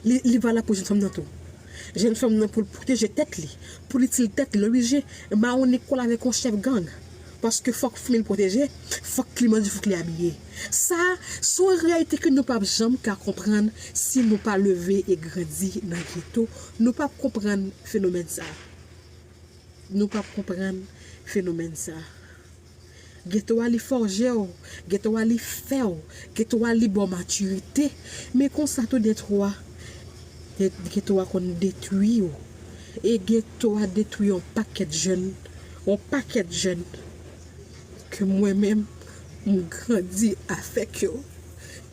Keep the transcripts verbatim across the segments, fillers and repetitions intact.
Li, li valab pou jèn fanm nan tou. Jèn fanm nan pou l pwoteje tèt li, pou l itil tèt li, li oblije mawon li kole avèk yon chèf gang. Paske fòk fanmi l pwoteje, fòk li manje, fòk li abiye. Sa, se yon reyalite ke nou p ap janm ka konprann si nou pa leve e grandi nan geto. Nou p ap konprann fenomèn sa. Nou p ap konprann fenomèn sa. Geto a li fòje w, geto a li fè w, geto a li ba w matirite, men konsa tou geto a, geto a konn detwi w. E geto a detwi yon pakèt jèn, yon pakèt jèn ke mwen menm, m grandi avèk yo,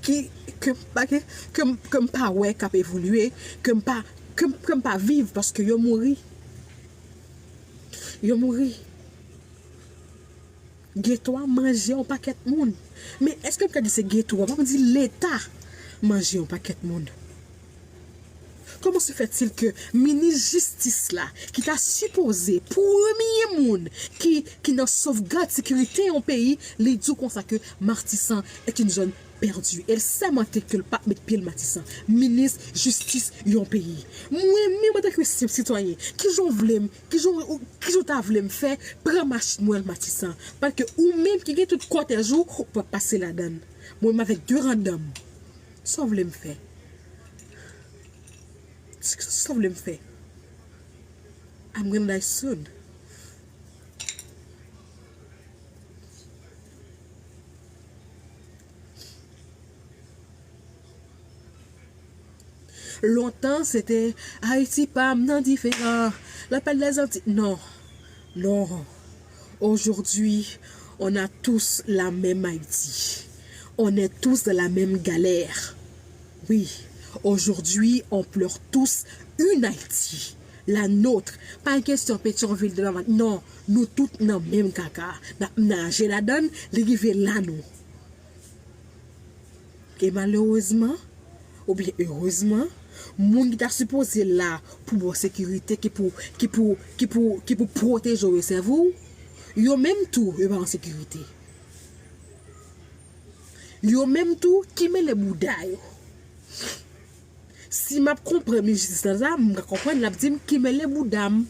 ki, ke m pa gen, ke m, ke m pa wè k ap evolye, ke m pa, ke m, ke m pa viv paske yo mouri. Yo mouri. Geto a manje yon pakèt moun. Men èske m ka di se geto a? Pa m di Leta manje yon pakèt moun. Kòman se fètil ke minis jistis la, ki ta sipoze premye moun ki, ki nan sovgad sekirite yon peyi, li di w konsa ke Matisan est une zone pèdi. E l sèmante ke l p ap met pye l Matisan. Minis jistis yon peyi. Mwen menm antanke senp sitwayen, kijan w vle m, kijan w, kijan w ta vle m fè pran machin mwen al Matisan? Paske ou menm ki gen tout kòtèj ou, ou p ap pase ladan l. Mwen menm avèk de randan m. Sa w vle m fè? Sa w vle m fè? I'm gonna die soon. Lontan, se te Ayiti pa m nan diferan. Lapèl dèzanti. Non. Non. Aujourd'hui, on a tous la même Haïti. On est tous dans la même galère. Oui. Aujourd'hui, on pleure tous une Haïti. La nôtre. Pa gen kesyon Petyonvil de la Mat. Non. Nou tout nan menm kaka. N ap naje ladan l, li rive la nou. E malerezman, oubyen erezman, moun ki ta sipoze la pou ba w sekirite, ki pou, ki pou, ki pou, ki pou pwoteje w e sèvi w, yo menm tou, yo pa an sekirite. Yo menm tou, ki mele bouda yo. Si m ap konprann minis jistis la, m ka konprann l ap di m ki mele bouda m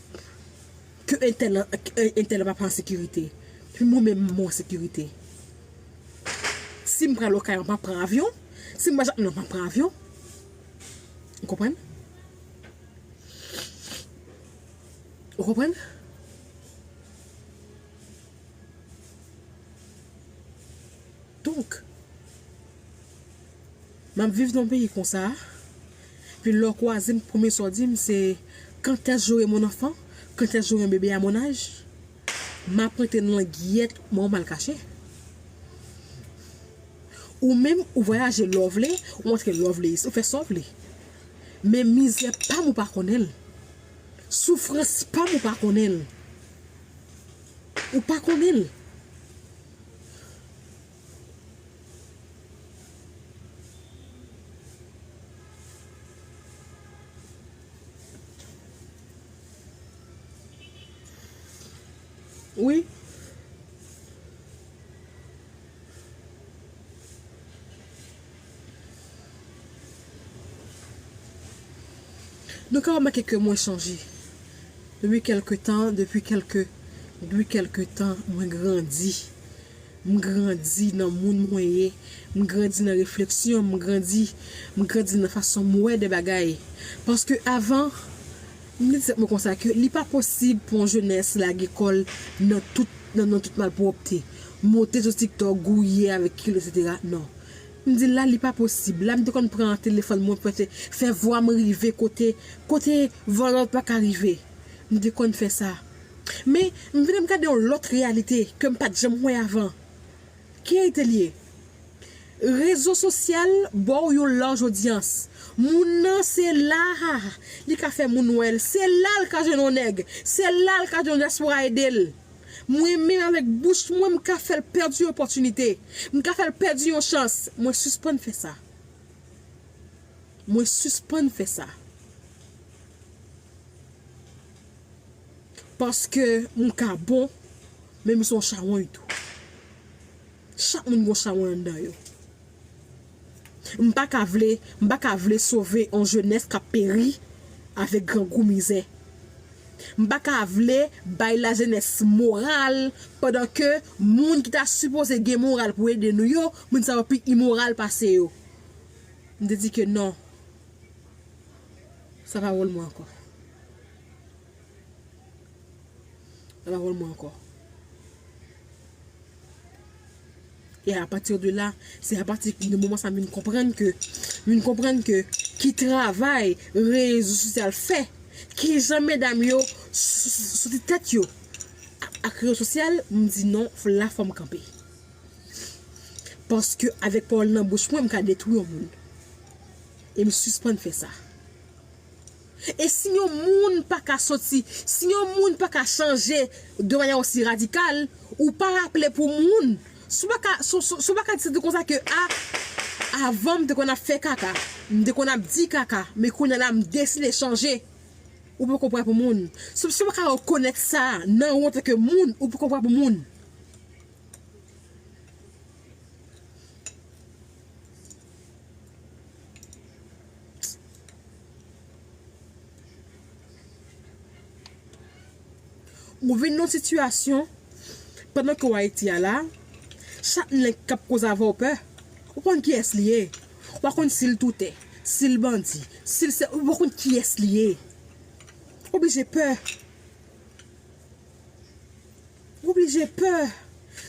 ke entèl, entèl pa, pa an sekirite. Pi mwen menm, m an sekirite. Si m pral Okay, m ap pran avyon. Si m pral Jakmèl, m ap pran avyon. Ou konprann? Ou konprann? Donk, m ap viv nan yon peyi konsa, epi lè w kwaze m, premye sa w di m se: quand est-ce que j'aurai mon enfant? Quand est-ce que j'aurai un bébé à mon âge? M ap rete nan langyèt mwen, m al kache. Ou menm, ou vwayaje lè w vle, ou antre lè w vle, ou fè sa w vle. Men mizè pa m ou pa konnen l. Soufrans pa m ou pa konnen l. Ou pa konnen l. Wi. Nou ka remake ke mwen chanje. Depi kèlke tan, depi kèlke, depi kèlke tan, mwen grandi. M grandi nan moun mwen ye. M grandi nan refleksyon, m grandi, m grandi nan fason m wè de bagay. Paske avan, m di tèt mwen konsa ke li pa posib pou yon jenès lage kò l nan tout, nan, nan tout malpwòpte. Monte sou TikTok, gouye avèk kilo, etsetera. Non. M di la, li pa posib. La, m te konn pran telefòn mwen, fè, fè vwa m rive kote, kote vòlò pa ka rive. M te konn fè sa. Men, m vin ap gade yon lòt reyalite ke m pa t janm wè avan. Ki reyalite l ye? Rezo sosyal ba w yon laj odyans. Moun nan se la li ka fè moun wè l. Se la l ka jwenn yon nèg. Se la l ka jwenn yon dyaspora ede l. Mwen menm avèk bouch mwen, m ka fè l pèdi opòtinite. M ka fè l pèdi yon chans. Mwen sispann fè sa. Mwen sispann fè sa. Paske m ka bon, men m se yon chawony tou. Chak moun gen yon chawony anndan yo. M pa ka vle, m pa ka vle sove yon jenès k ap peri avèk grangou, mizè. M pa ka vle bay lajenès moral pandan ke moun ki ta sipoze gen moral pou ede nou yo, moun sa yo pi imoral pase yo. M te di ke non. Sa pa wòl mwen ankò. Sa pa wòl mwen ankò. E apati de la, se apati de moman sa m vin konprann ke, m vin konprann ke ki travay rezo sosyal fè, kijan medam yo s-, s-, soti tèt yo ak, ak rezo sosyal, m di non, la fò m kanpe. Paske avèk pawòl nan bouch mwen, m ka detwi yon moun. E m sispann fè sa. E si yon moun pa ka soti, si yon moun pa ka chanje de manyè osi radikal, ou pa raple pou moun. Si w pa ka, si, si, si w pa ka di konsa ke, a, avan m te konn ap fè kaka, m te konn ap di kaka, men kounye a la m deside chanje. Ou poko prè pou moun. Si, si w pa ka rekonèt sa nan ou antanke moun, ou poko prè pou moun. Ou vin nan sitiyasyon, pandan ke w Ayiti a la, chak nèg k ap koze avè w pè. Ou konn kiyès li ye. Ou pa konn si l toutè, si l bandi, si l se, ou pa konn kiyès li ye. Ou oblije pè. Ou oblije pè.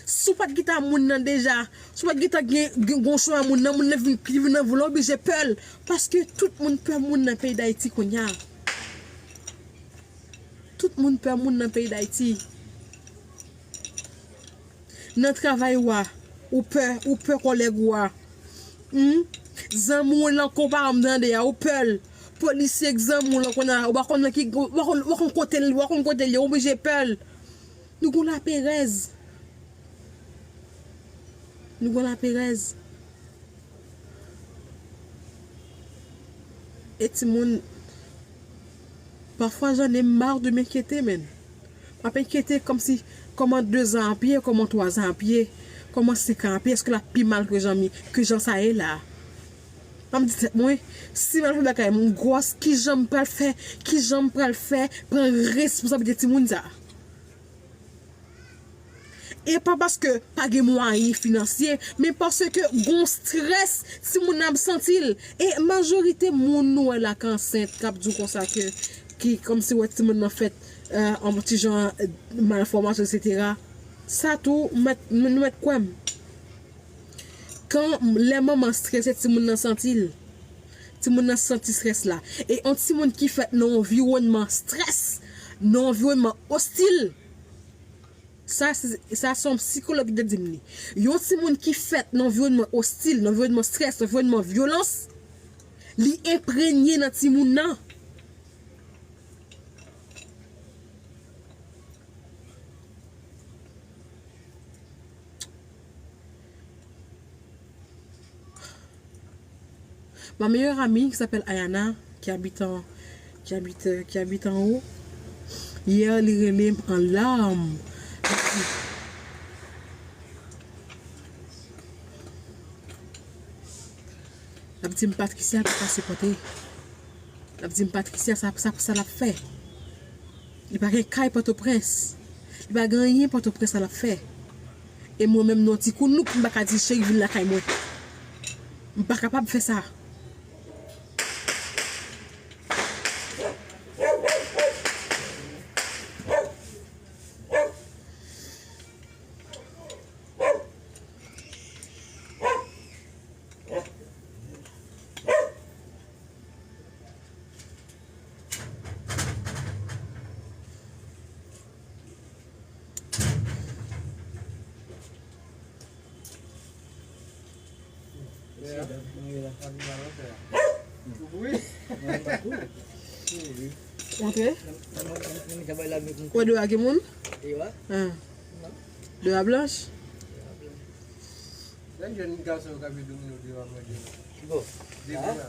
Si w pa t gentan moun nan deja, si w pa t gentan gen, gen gon chwa moun nan, moun nan vin, ki vin nan vi w la, ou oblije pè l. Paske tout moun pè moun nan peyi Dayiti kounye a. Tout moun pè moun nan peyi Dayiti. Nan travay ou a, ou pè, ou pè kòlèg ou a. Hmm? Zanmi w lan konpa m tande a, ou pè l. Polisye k zanmi w lan konn a, ou pa konn nan ki, ou pa konn, ou pa konn kote l, ou pa konn kote l ye, ou oblije pè l. Nou gon laperèz. Nou gon laperèz. E timoun, pafwa, j'en ai marre de m'inquiéter, man. M ap enkyete kòmsi, kòman dezan ap ye, kòman twazan ap ye, kòman senkan ap ye, èske l ap pi mal ke jan mi, ke jan sa ye la? M ap di tèt mwen, si m al fè bagay, m gwòs, kijan m pral fè, kijan m pral fè, pran responsablite timoun sa? E pa paske pa gen mwayen finansye, men paske gon strès timoun nan ap santi l. E majorite moun nou wè la k ansent, k ap di w konsa ke, ki kòmsi wè timoun nan fèt, euh, an ti jan, euh, malfòmasyon, etsetera. Sa tou, mèt, nou mèt kwè m. Kan lè manman strese, timoun nan santi l. Timoun nan santi strès la. E yon timoun ki fèt nan yon anviwònman strès, nan yon anviwònman ostil, Sa se, sa se yon sikològ ki te di m li. Yon timoun ki fèt nan anviwònman ostil, nan anviwònman strès, nan anviwònman vyolans, li enprenye nan timoun nan. Ma meilleure amie, qui s'appelle Ayana, qui habite en, qui habite, qui habite en haut, hier, li rele m an larm. L ap di m Patricia pa ka sipòte. L ap di m Patricia sa, sa, sa l ap fè. Li pa gen kay Pòtoprens. Li pa gen anyen Pòtoprens sa l ap fè. E mwen menm nan ti kounouk, m pa ka di cheri vin lakay mwen. M pa kapab fè sa. Antre. Wè de a gen moun? Ah. De a blanch? Lè jèn gason yo k ap jwe domino deyò a manje. Bon. Depi la.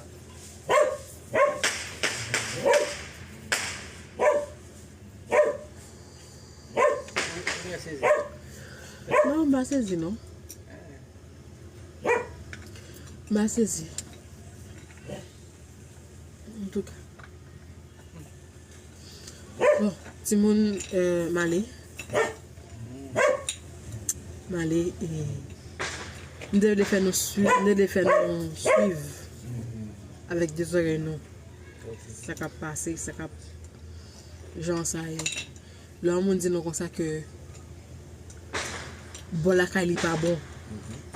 Ou byen sezi? Non, m pa sezi non. M pa sezi. Antouka. Bon, timoun, euh, m ale. M ale, e m te vle fè nou swiv, m te vle fè nou swiv avèk de zòrèy nou sa k ap pase, sa k ap, jan sa ye. Lè yon moun di nou konsa ke bò lakay li pa bon,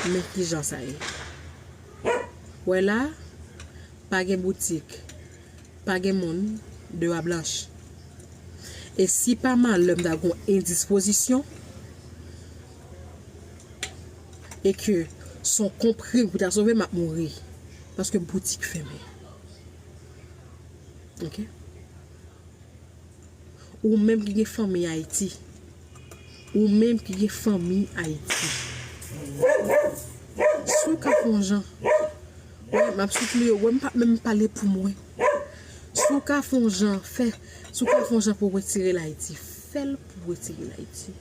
men ki jan sa ye. Wè la, pa gen boutik, pa gen moun, de a blanch. E si pa malè m ta gon endispozisyon, e ke s on konprim pou ta sove, m ap mouri. Paske boutik fèmen. Ok? Ou menm ki gen fanmi Ayiti. Ou menm ki gen fanmi Ayiti. Si w ka fè yon jan. Wè, m ap soutni yo. Wè, m p ap menm pale pou mwen. Si w ka fè yon jan, fè. Si w ka fè yon jan pou w retire l Ayiti, fè l pou w retire l Ayiti.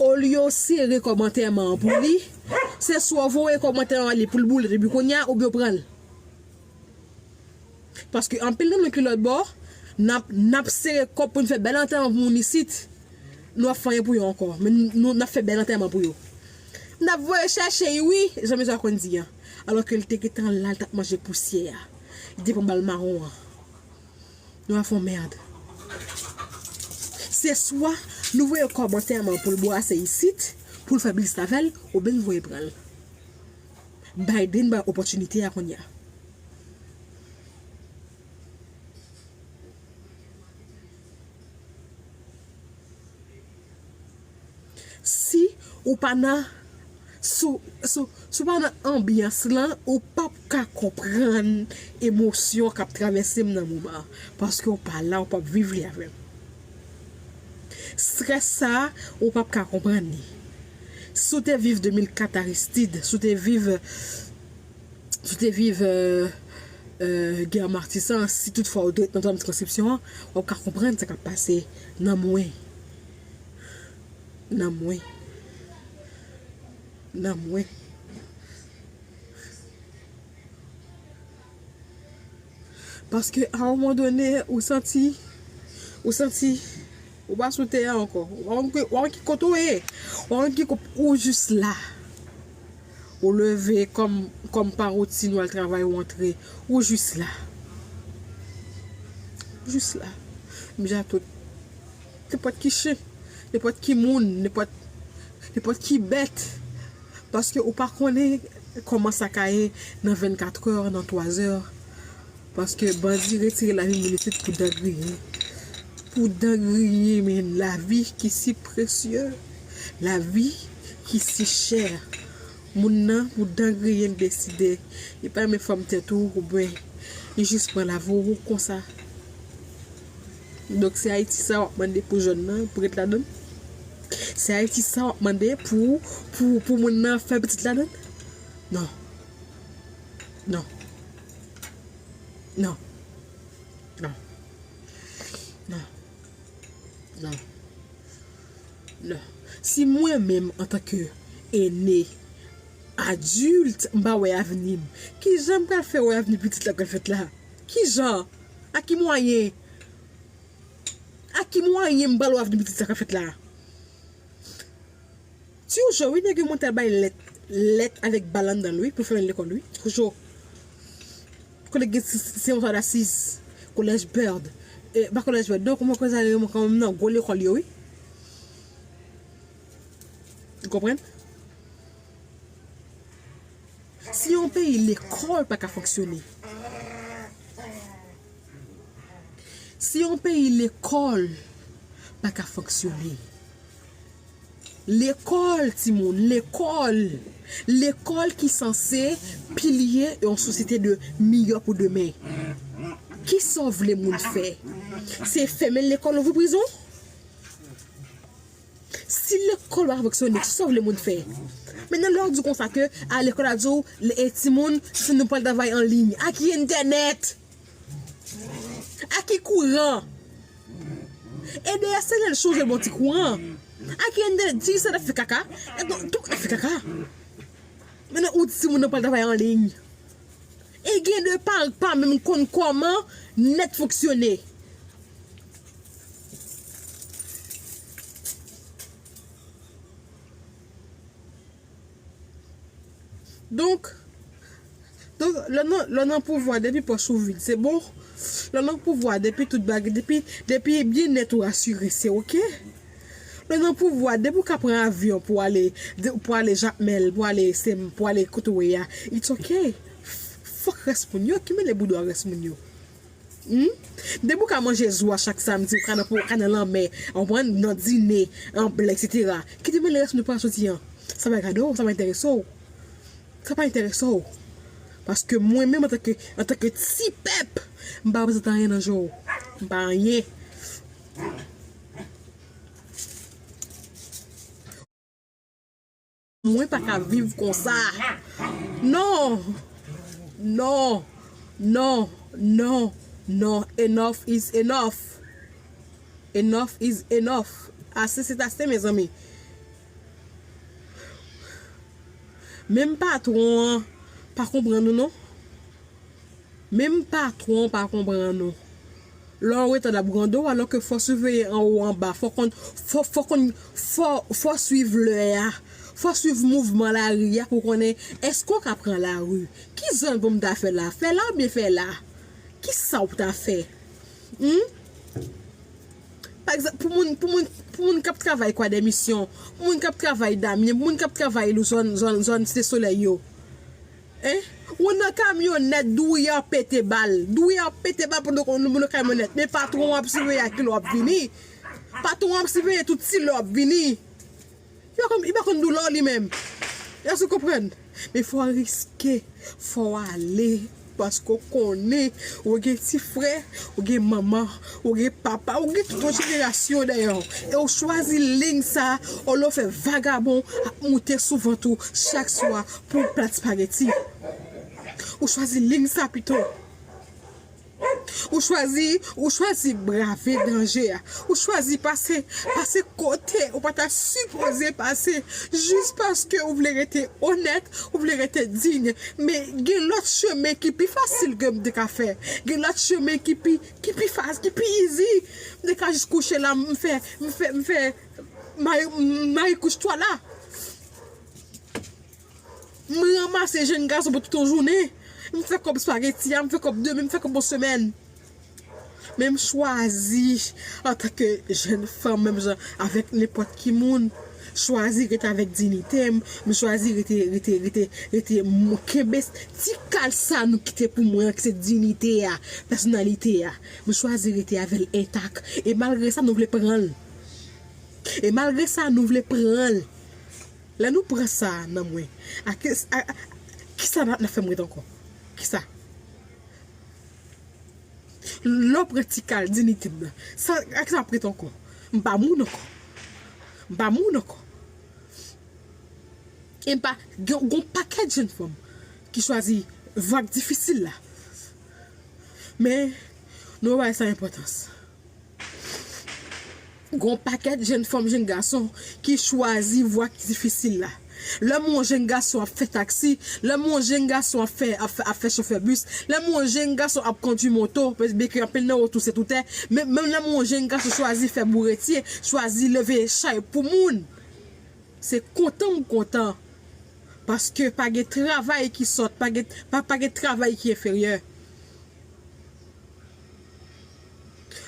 Olye w sere kòb antèman an pou li, se swa w voye kòb antèman an li pou l boule depi kounye a, oubyen w pran l. Paske anpil nan nou ki lòt bò, n ap, n ap sere kòb pou n fè bèl antèman pou moun isit. Nou ap fè anyen pou yo ankò, men nou, nou, n ap fè bèl antèman pou yo. N ap voye chèche l, wi, jan mesye a konn di a. Alòske l te gentan la, l t ap manje pousyè a. Li te pran bal mawon an. Nou ap fè yon mèd. Se swa nou voye kòb antèman pou l bwase isit, pou l fè biznis avè l, oubyen n voye pran l. Biden bay opòtinite a kounye a. Si ou pa nan, si, si, si w pa nan anbyans lan, ou p ap ka konprann emosyon k ap travèse m nan moman an. Paske w pa la, ou p ap viv li avè m. Strès sa a, ou p ap ka konprann li. Si w te viv de mil kat Aristide, si w te viv, si w te viv, euh, euh, gè Matisan, si toutfwa w te ret nan zòn sikonskripsyon an, w ap ka konprann sa k ap pase nan mwen. Nan mwen. Nan mwen. Paske a yon moman done, ou santi, ou santi, ou pa sou tè a ankò. Ou pa konn ki, ou pa konn ki kote w ye. Ou pa konn ki kote ou jis la. Ou leve kòm, kòm pa woutin, ou al travay, ou antre. Ou jis la. Ou jis la. M di a tout. Nenpòt ki chen, nenpòt ki moun, nenpòt, nenpòt ki bèt. Paske ou pa konnen kòman sa ka ye nan vennkatrè, nan twazè. Paske bandi retire lavi moun isit pou dan griye. Pou dan griye, men lavi ki si presye, lavi ki si chè. Moun nan, pou dan griye, l deside li pa renmen fòm tèt ou, oubyen li jis pran lavi w konsa. Donk, se Ayiti sa w ap mande pou jèn nan, pou ret ladan l? Se Ayiti sa w ap mande pou, pou, pou moun nan fè pitit ladan l? Non. Non. Non. Non. Non. Non. Non. Si mwen menm, antanke ene, adilt, m pa wè avni m, kijan m pral fè wè avni pitit la k pral fèt la? Kijan? A ki mwayen? A ki mwayen m pral wè avni pitit sa k ap fèt la? Ti Ojo, wi, nèg yo monte al bay lèt, lèt avèk bal anndan l, wi, pou fèmen lekòl, wi. Ojo. Kolèg gen si, si yon swa dasiz. Kolèj Byrd. E, pa Kolèj Byrd, non, kòman koze a rele kanmenm nan gwo lekòl yo, wi. Ou konprann? Si yon peyi lekòl pa ka fonksyone, si yon peyi lekòl pa ka fonksyone, lekòl, timoun, lekòl, lekòl ki sanse pilye yon sosyete de miyò pou demen. Kisa w vle moun fè? Se fèmen lekòl, ouvri prizon? Si lekòl pa fonksyone, kisa w vle moun fè? Mentnan, lè w di konsa ke, a, lekòl la di w, e timoun, si nou pral travay an liy, a ki entènèt? A ki kouran? E dayè, se lè l chonje l ba w ti kouran. A ki entènèt? Ti sa t ap fè kaka. E donk, donk, ap fè kaka. Mentnan, ou di timoun nan pral travay an liy. Gen de paran k pa menm konn kòman nèt fonksyone. Donk, donk, lè w nan, lè w nan pouvwa, depi pòch ou vid, se bon. Lè w nan pouvwa, depi tout bagay, depi, depi byennèt ou asire, se oke. Lè w nan pouvwa, depi w ka pran avyon pou ale, de, pou ale Jakmèl, pou ale Sem, pou ale kote w ye a, it's oke. F-, fòk rès moun yo, ki mele bouda rès moun yo. Hmm? Depi w ka manje zo a chak samdi, ou ka nan, ou ka nan lanmè, ou pran nan dine, an blè, etsetera. Ki te mele rès moun yo pa soti an? Sa pa gade w, sa pa enterese w. Sa pa enterese w. Paske mwen menm antanke, antanke ti pèp, m pa reprezante anyen nan je w. M pa anyen. Mwen pa ka viv konsa. Non. Non. Non. Non. Non. Enough is enough. Enough is enough. Ase se ase, mezanmi. Menm patwon an pa konprann nou, non. Menm patwon pa konprann ou. Lè w rete l ap grande w, alò ke fò siveye anwo anba, fò konn, fò, fò konn, fò, fò swiv lè a, fò swiv mouvman lari a pou konnen èske w ka pran lari. Ki zòn pou m ta fè la? Fè la oubyen fè la? Kisa w ta fè? Hmm? Pa egzanp, pou moun, pou moun, pou moun k ap travay Kwadèmisyon, pou moun k ap travay Damyen, pou moun k ap travay lou zòn, zòn, zòn Site Solèy yo. Hein? Ou nan kamyonèt, dwouya ap pete bal. Dwouya ap pete bal pandan w nan kamyonèt. Men patwon w ap siveye a kilè w ap vini. Patwon w ap siveye tout ti lè w ap vini. Li pa konn, li pa konn doulè w li menm. Èske w konprann? Men fò w riske. Fò w ale. Paske w konnen, ou gen ti frè, ou gen manman, ou gen papa, ou gen tout yon jenerasyon dèyè w. E w chwazi liy sa, olye w fè vagabon ap moute sou vant ou chak swa pou yon plat spageti. Ou chwazi liy sa pito. Ou chwazi, ou chwazi brave danje a. Ou chwazi pase, pase kote ou pa ta sipoze pase, jis paske ou vle rete onèt, ou vle rete diy. Men gen lòt chemen ki pi fasil ke m te ka fè. Gen lòt chemen ki pi, ki pi fas, ki pi easy. M te ka jis kouche la, m fè, m fè, m fè mari, mari kouch twa la. M ranmase jenn gason pou tout yon jounen. M fè kòb spageti a, m fè kòb demen, m fè kòb yon semèn. Men m chwazi, antanke jenn fanm, menm jan avèk nenpòt ki moun, chwazi rete avèk diyite m, m chwazi rete, rete, rete, rete, m kenbe ti kal sa nou kite pou mwen an, ki se diyite a, pèsonalite a. M chwazi rete avè l entak. E malgre sa, nou vle pran l. E malgre sa, nou vle pran l. Lè nou pran sa nan mwen, a ki, a, a, kisa n ap, n ap fè m ret ankò? Kisa? Lè w pran ti kal diyite m nan, sa, a kisa m ap ret ankò? M pa moun ankò. M pa moun ankò. E m pa, gen, gen yon pakèt jenn fanm ki chwazi vag difisil la. Men, nou pa bay sa enpòtans. Gon pakèt jenn fanm, jenn gason ki chwazi vwa ki difisil la. Lè m wè yon jenn gason ap fè taksi, lè m wè yon jenn gason ap fè, ap fè, ap fè chofè bis, lè m wè yon jenn gason ap kondui moto, byenke anpil nan wout ou se toutè, men menm lè m wè yon jenn gason chwazi fè bouretye, chwazi leve chay pou moun, se kontan m kontan. Paske pa gen travay ki sòt, pa gen, pa, pa gen travay ki enferyè.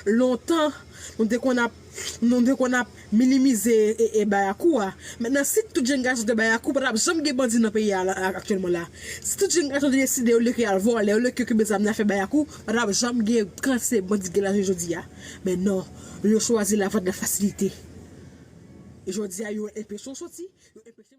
Lontan, nou te konn ap, nou te konn ap minimize e, e bayakou a. Mentnan, si tout jenn gason te bayakou, pa t ap janm gen bandi nan peyi a la, aktyèlman la. Si tout jenn gason te deside, olye ke y al vòlè, olye ke kenbe zam nan fè bayakou, pa t ap janm gen kantite bandi gen la jodi a. Men non, yo chwazi la voie de la facilité. E jodi a, yo enpeche w soti, yo enpeche